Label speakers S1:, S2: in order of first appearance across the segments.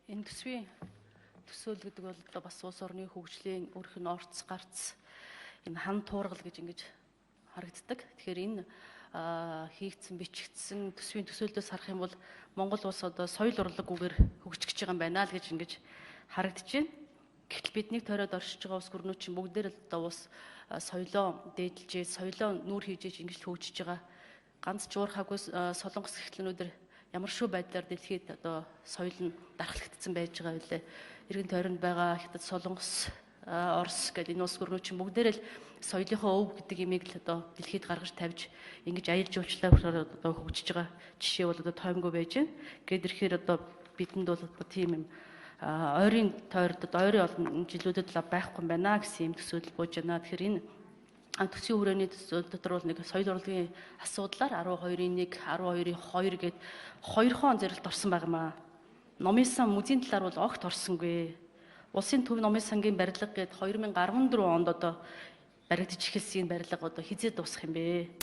S1: Энэ төсвийн төсөөл гэдэг бол одоо бас улс орны хөгжлийн өрх нь орц гарц энэ хан туургал гэж ингэж харагддаг. Тэгэхээр энэ хийгдсэн бичигдсэн төсвийн төсөөллөөс харах юм бол Монгол улс одоо соёл урлаггүйгээр хөгжих гэж байгаа юм байна л гэж ингэж харагдаж байна. Гэвтэл бидний тойроод оршиж байгаа улс гүрнүүд чинь бүгдээр л одоо улс соёлоо дээдэлжээ, соёлоо нүүр хийж иж ингэж хөгжиж байгаа. Ганц ч уурхаагүй Солонгос эхлэнүүдэр ямар шүү байдлаар дэлхийд одоо соёл нь дархлагдсан байж байгаа билээ. Эргэн тойронд байгаа Хятад, Солонгос, Орос гэдэг энэ улс гүрнүүд чинь бүгдээр л соёлынхоо өв гэдэг имийг л одоо дэлхийд гаргаж тавьж ингэж аялал жуулчлалаар одоо хөгжиж байгаа жишээ бол одоо тоймгүй байж байна. Гээд ирэхээр одоо бидэнд бол одоо тийм юм ойрын тойрод одоо ойрын олон жилүүдэд л байхгүй юм байна гэсэн юм төсөөлөл бууж байна. Тэгэхээр энэ төсвийн хүрээний төсөөл дотор бол нэг соёл урлагийн асуудлаар 12-ын 1, 12-ын 2 гээд хоёрхон зэрэлт орсон байгаа маа. Номын сан музейн талаар бол огт орсонгүй. Улсын төв номын сангийн барилга гээд 2014 онд одоо баригдаж эхэлсэн энэ барилга одоо хизээ дуусах юм бэ?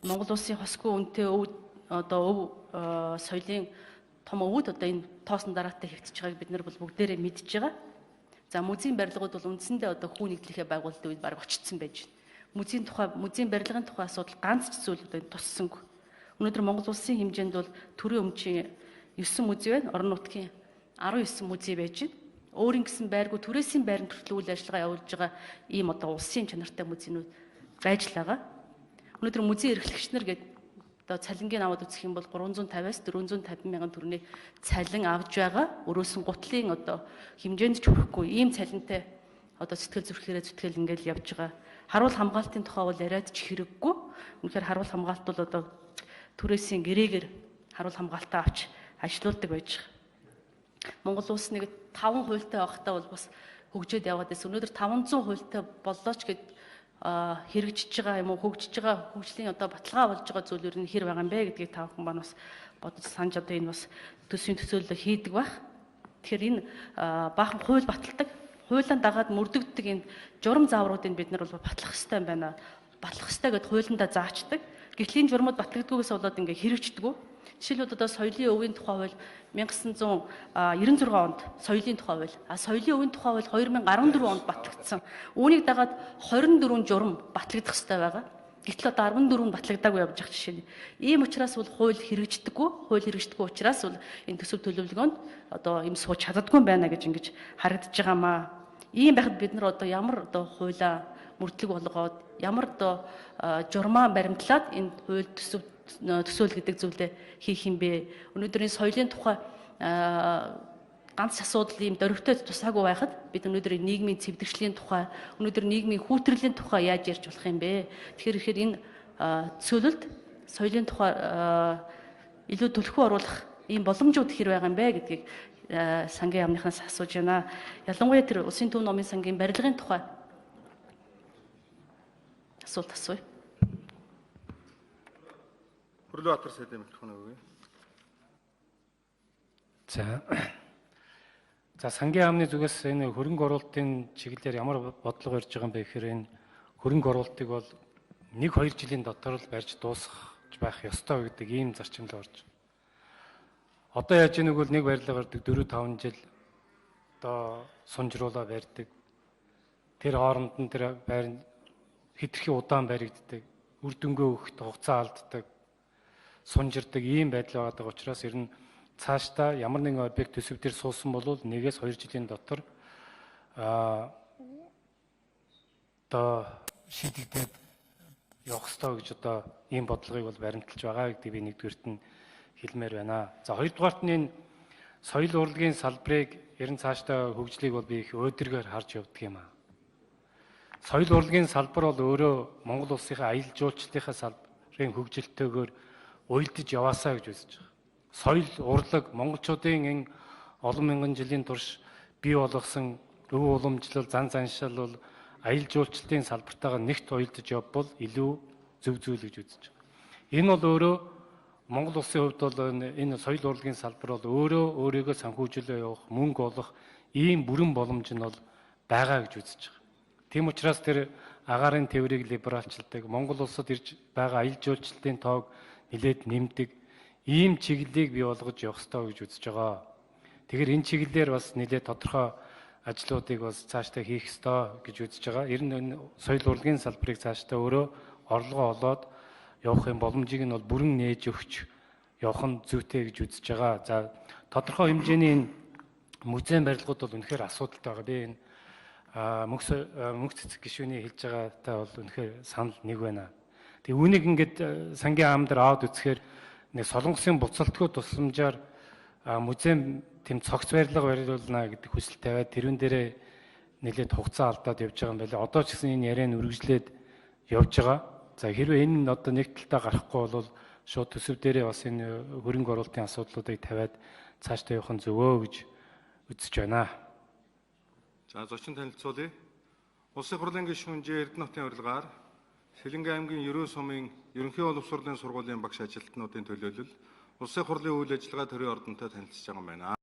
S1: Монгол улсын хосгүй үнэтэй өв одоо өв соёлын том өвөд одоо энэ тоосон дараатай хэвтэж байгааг бид нар бол бүгдээрээ мэдж байгаа. За музейн барилгууд бол үндсэндээ одоо хүү нэгдлийнхээ байгуулалтын үед бараг очсон байж байна. Музейн тухай, музейн барилгын тухай асуудал ганц ч зүйл одоо туссангүй. Өнөөдөр Монгол улсын хэмжээнд бол төрийн өмчийн 9 музей байна. Орон нутгийн 19 музей байж байна. Өөрийн гэсэн байргүй түрээсийн байранд хүртэл үйл ажиллагаа явуулж байгаа ийм одоо улсын чанартай музейнүүд байж л байгаа. Өнөөдөр музей эрхлэгч нар гээд одоо цалингийн аваад үзэх юм бол 350-аас 450 мянган төгрөгийн цалин авж байгаа. Өрөөсөн гутлын одоо хэмжээнд ч хүрэхгүй ийм цалинтай одоо сэтгэл зүрхлээрээ зүтгэл ингээл явж байгаа. Харуул хамгаалтын тухай бол яриад ч хэрэггүй. Үнэхээр харуул хамгаалт бол одоо түрээсийн гэрээгээр харуул хамгаалтаа авч ажилуулдаг байж байгаа. Монгол улс нэг 5 хуультай байхдаа бол бас хөгжөөд яваад байсан. Өнөөдөр 500 хуультай боллоо ч гэд хэрэгжиж байгаа юм уу, хөгжиж байгаа хөгжлийн одоо баталгаа болж байгаа зүйл ер нь хэр байгаа юм бэ гэдгийг та бүхэн маань бас бодож санаж одоо энэ бас төсвийн төсөөлөл хийдэг байх. Тэгэхээр энэ баахан хууль баталдаг, хуулиан дагаад мөрдөгддөг энэ журам заавруудыг бид нар бол батлах ёстой юм байна. Батлах ёстой гэд хуулиндаа заачдаг. Гэтэл энэ журмууд батлагдгүйгээс болоод ингээ хэрэгждэггүй. Жишээлбэл одоо соёлын өвийн тухай хууль 1996 онд соёлын тухай хууль, соёлын өвийн тухай хууль 2014 онд батлагдсан. Үүнийг дагаад 24 журам батлагдах ёстой байгаа. Гэтэл одоо 14 нь батлагдаагүй явж байгаа жишээ нь. Ийм учраас бол хууль хэрэгждэггүй, хууль хэрэгждэггүй учраас бол энэ төсөв төлөвлөгөөнд одоо юм сууж чаддаггүй юм байна гэж ингэж харагдаж байгаамаа. Ийм байхад бид нар одоо ямар одоо хуулиа мөрдлөг болгоод ямар одоо журмаа баримтлаад энэ хууль төсөв төсөөл гэдэг зүйлээ хийх юм бэ? Өнөөдрийн соёлын тухай ганц асуудал ийм дөрвтэй тусаагүй байхад бид өнөөдөр нийгмийн цэвдэгшлийн тухай, өнөөдөр нийгмийн хүүтрлийн тухай яаж ярьж болох юм бэ? Тэгэхээр ихээр энэ төсөөлөлд соёлын тухай илүү түлхүү оруулах ийм боломжууд хэр байгаа юм бэ гэдгийг сангийн яамныхаас асууж байна. Ялангуяа тэр Улсын төв номын сангийн барилгын тухай асуулт асууя.
S2: Хөрлөбаатар сайдын микрофон өгье.
S3: За сангийн яамны зүгээс энэ хөрөнгө оруулалтын чиглэлээр ямар бодлого ирж байгаа юм бэ гэхээр энэ хөрөнгө оруулалтыг бол 1-2 жилийн дотор л барьж дуусгах байх ёстой гэдэг ийм зарчимд орж. Одоо яаж ийм бол нэг барилга барьдаг 4-5 жил одоо сунжруулаа барьдаг. Тэр хооронд нь тэр байр хэтэрхий удаан баригддаг, үр дүнгээ өгөх хугацаа алддаг, сунжирдаг ийм байдал байгаа учраас ер нь цаашдаа ямар нэгэн объект төсөв дээр суусан бол 1-2 жилийн дотор одоо шийдэгдээд явах ёстой гэж одоо ийм бодлогыг бол баримталж байгаа гэдгийг би нэгдүгээрт нь хэлмээр байна. За хоёрдугаарт нь энэ соёл урлагийн салбарыг ер нь цаашдаа хөгжлийг бол би их өөдрөгөөр харж явдаг юм аа. Соёл урлагийн салбар бол өөрөө Монгол улсынхаа аялал жуулчлалынхаа салбарын хөгжилтэйгээр уялдаж яваасаа гэж үзэж байгаа. Соёл урлаг монголчуудын энэ олон мянган жилийн турш бий болгосон өв уламжлал, зан заншил бол аялал жуулчлалын салбартайгаа нэгт уялдаж явбал илүү зөв зүйл гэж үзэж байгаа. Энэ бол өөрөө Монгол улсын хувьд бол энэ соёл урлагийн салбар бол өөрөө өөрийгөө санхүүжүүлээ явах, мөнгө олох ийм бүрэн боломж нь бол байгаа гэж үзэж байгаа. Тийм учраас тэр агаарын тээврийг либералчилдаг, Монгол улсад ирж байгаа аялал жуулчлалын тоог нэлээд нэмдэг ийм чиглэлийг бий болгож явах ёстой гэж үзэж байгаа. Тэгэхээр энэ чиглэлээр бас нэлээд тодорхой ажлуудыг бас цаашдаа хийх ёстой гэж үзэж байгаа. Ер нь энэ соёл урлагийн салбарыг цаашдаа өөрөө орлогоо олоод явах юм боломжийг нь бол бүрэн нээж өгч явах нь зүйтэй гэж үзэж байгаа. За тодорхой хэмжээний энэ музейн барилгууд бол үнэхээр асуудалтай байгаа. Би энэ мөнх цэцэг гишүүний хэлж байгаатай бол үнэхээр санал нэг байна. Тэгээ үүнийг ингээд сангийн аам дээр аваад үзэхээр нэг Солонгосын буцалтгүй тусламжаар музейн тэм цогц барилга бариулна гэдэг хүсэл тавиад тэрүүн дээрээ нэлээд хугацаа алдаад явж байгаа юм байна. Одоо ч гэсэн энэ яриа нь үргэлжлээд явж байгаа. За хэрвээ энэ нь одоо нэг талтаа гарахгүй бол шууд төсөв дээрээ бас энэ хөрөнгө оруулалтын асуудлуудыг тавиад цаашдаа явах нь зөвөө гэж үзэж байна.
S2: За зочин танилцуулъя. Улсын хурлын гишүүн Ж Эрдэнэ хотын урилгаар Сэлэнгэ аймгийн Ерөө сумын ерөнхий боловсролын сургуулийн багш ажилтнуудын төлөөлөл Улсын хурлын үйл ажиллагаа төрийн ордонтой танилцж байгаа юм байна.